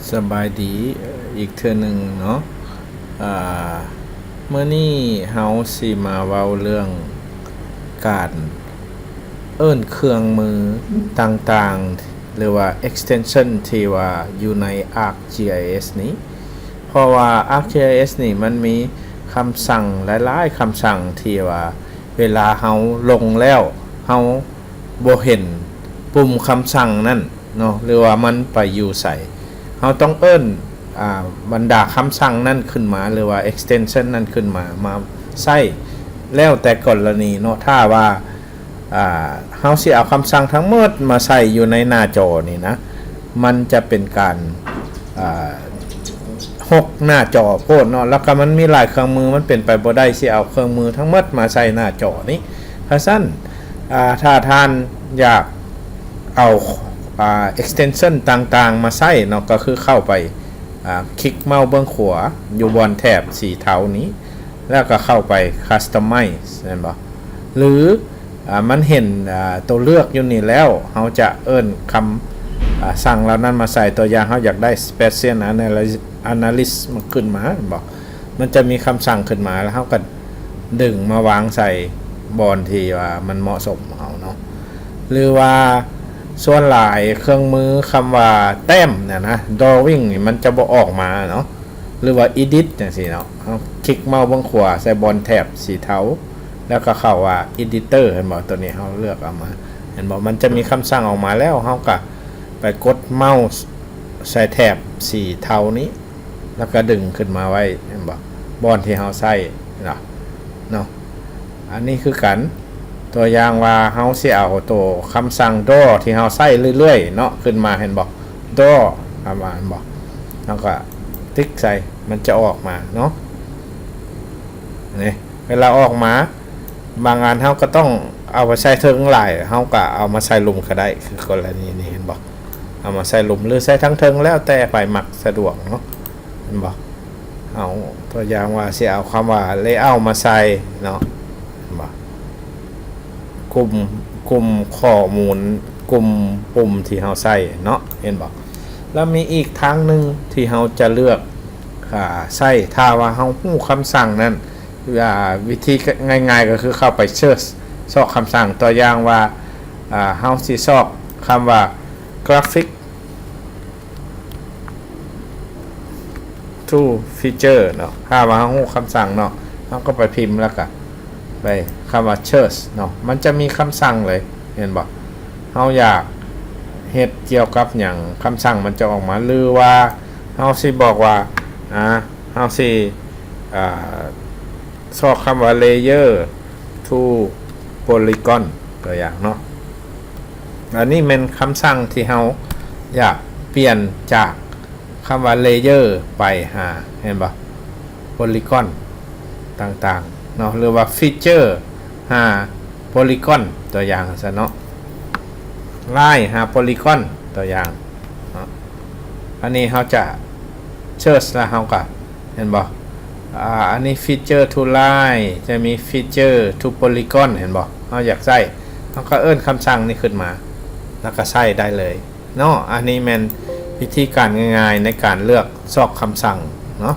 ສະບາຍດີອີກເທື່ອໜຶ່ງເນາະ. ອາ ມື້ນີ້ເຮົາຊິມາເວົ້າເລື່ອງການເອີ້ນເຄື່ອງມືຕ່າງໆ ຫຼືວ່າ extension ທີ່ວ່າຢູ່ໃນ ArcGIS ນີ້ ເພາະວ່າ ArcGIS ນີ້ມັນມີຄຳສັ່ງຫຼາຍໆຄຳສັ່ງທີ່ວ່າເວລາເຮົາລົງແລ້ວ ເຮົາບໍ່ເຫັນປຸ່ມຄຳສັ່ງນັ້ນເນາະ ຫຼືວ່າມັນໄປຢູ່ໃສ ເຮົາຕ້ອງເອີ້ນ ອາ ບັນດາຄຳສັ່ງນັ້ນຂຶ້ນມາ ຫຼືວ່າ extension ນັ້ນຂຶ້ນມາ ມາໃຊ້ ແລ້ວແຕ່ກໍລະນີເນາະ. ຖ້າວ່າ ອາ ເຮົາຊິເອົາຄຳສັ່ງທັງໝົດມາໃສ່ຢູ່ໃນໜ້າຈໍນີ້ນະ ມັນຈະເປັນການ ອາ ຫົກໜ້າຈໍໂພດເນາະ ແລ້ວກໍມັນມີຫຼາຍເຄື່ອງມື ມັນເປັນໄປບໍ່ໄດ້ຊິເອົາເຄື່ອງມືທັງໝົດມາໃສ່ໜ້າຈໍນີ້. ເພາະສະນັ້ນ ອາ ຖ້າທ່ານຢາກເອົາ ອາ extension ຕ່າງໆມາໃຊ້ເນາະ ກໍຄືເຂົ້າໄປ ອາ ຄລິກເມົາສ໌ເບື້ອງຂວາຢູ່ບ່ອນແຖບສີເທົານີ້ ແລ້ວກໍເຂົ້າໄປ Customize ແມ່ນບໍ່? ຫຼື ອາ ມັນເຫັນ ອາ ຕົວເລືອກຢູ່ນີ້ແລ້ວ ເຮົາຈະເອີ້ນຄຳ ອາ ສັ່ງເຫຼົ່ານັ້ນມາໃສ່. ຕົວຢ່າງ ເຮົາຢາກໄດ້ Spatial Analysis ມາຂຶ້ນມາ ແມ່ນບໍ່? ມັນຈະມີຄຳສັ່ງຂຶ້ນມາ ແລ້ວເຮົາກໍດຶງມາວາງໃສ່ບ່ອນທີ່ວ່າມັນເໝາະສົມເຮົາເນາະ. ຫຼືວ່າສ່ວນຫຼາຍເຄື່ອງມືຄຳວ່າແຕ້ມນະນະ Drawing ນີ້ມັນຈະບໍ່ອອກມາເນາະ ຫຼືວ່າ Edit ຈັ່ງຊີ້ເນາະ. ເຮົາຄລິກເມົາສ໌ເບື້ອງຂວາໃສ່ບ່ອນແຖບສີເທົາ ແລ້ວກໍເຂົ້າວ່າ Editor ເຫັນບໍ່? ຕົວນີ້ເຮົາເລືອກເອົາມາ ເຫັນບໍ່? ມັນຈະມີຄຳສັ່ງອອກມາແລ້ວ ເຮົາກໍໄປກົດເມົາສ໌ໃສ່ແຖບສີເທົານີ້ ແລ້ວກໍດຶງຂຶ້ນມາໄວ້ ເຫັນບໍ່? ບ່ອນທີ່ເຮົາໃຊ້ເນາະ ເນາະ. ອັນນີ້ຄືກັນ ຕົວຢ່າງວ່າເຮົາຊິເອົາໂຕຄຳສັ່ງ Draw ທີ່ເຮົາໃຊ້ເລື້ອຍໆເນາະ ຂຶ້ນມາ ເຫັນບໍ່? Draw ຄຳວ່າ ເຫັນບໍ່? ເຮົາກໍຕິກໃສ່ ມັນຈະອອກມາເນາະ. ນີ້ ເວລາອອກມາ ບາງອັນເຮົາກໍຕ້ອງເອົາໄປໃສ່ເທິງຫຼາຍ ເຮົາກໍເອົາມາໃສ່ລຸ່ມກໍໄດ້ ຄືກໍລະນີນີ້ ເຫັນບໍ່? ເອົາມາໃສ່ລຸ່ມ ຫຼື ໃສ່ທັງເທິງ ແລ້ວແຕ່ໃຜມັກສະດວກເນາະ ເຫັນບໍ່? ເອົາຕົວຢ່າງວ່າຊິເອົາຄຳວ່າ Layout ມາໃສ່ເນາະ ເຫັນບໍ່? ກຸ່ມ ກຸ່ມຂໍ້ມູນ ກຸ່ມປຸ່ມທີ່ເຮົາໃສ່ເນາະ ເຫັນບໍ່? ແລ້ວມີອີກທາງໜຶ່ງທີ່ເຮົາຈະເລືອກ ອາ ໃຊ້ ຖ້າວ່າເຮົາຮູ້ຄຳສັ່ງນັ້ນ ອາ ວິທີງ່າຍໆກໍຄືເຂົ້າໄປ Search ຊອກຄຳສັ່ງ ຕົວຢ່າງວ່າ ອາ ເຮົາຊິຊອກຄຳວ່າ Graphic Tool Feature ເນາະ. ຖ້າວ່າເຮົາຮູ້ຄຳສັ່ງເນາະ ເຮົາກໍໄປພິມ ແລ້ວກໍໄປຄຳວ່າ Search ເນາະ ມັນຈະມີຄຳສັ່ງເລີຍ ເຫັນບໍ່? ເຮົາຢາກເຮັດກ່ຽວກັບຫຍັງ ຄຳສັ່ງມັນຈະອອກມາ ຫຼືວ່າເຮົາຊິບອກວ່າ ອາ ເຮົາຊິ ອາ ຊອກຄຳວ່າ Layer to Polygon ຕົວຢ່າງເນາະ. ອັນນີ້ແມ່ນຄຳສັ່ງທີ່ເຮົາຢາກປ່ຽນຈາກຄຳວ່າ Layer ໄປຫາ ເຫັນບໍ່? Polygon ຕ່າງໆເນາະ ຫຼືວ່າ Feature ຫາ Polygon ຕົວຢ່າງຊັ້ນເນາະ Line ຫາ Polygon ຕົວຢ່າງເນາະ. ອັນນີ້ເຮົາຈະ Search ແລ້ວເຮົາກໍ ເຫັນບໍ່? ອາ ອັນນີ້ Feature to Line ຈະມີ Feature to Polygon ເຫັນບໍ່? ເຮົາຢາກໃຊ້ ເຮົາກໍເອີ້ນຄຳສັ່ງນີ້ຂຶ້ນມາ ແລ້ວກໍໃຊ້ໄດ້ເລີຍເນາະ. ອັນນີ້ແມ່ນວິທີການງ່າຍໆໃນການເລືອກຊອກຄຳສັ່ງເນາະ.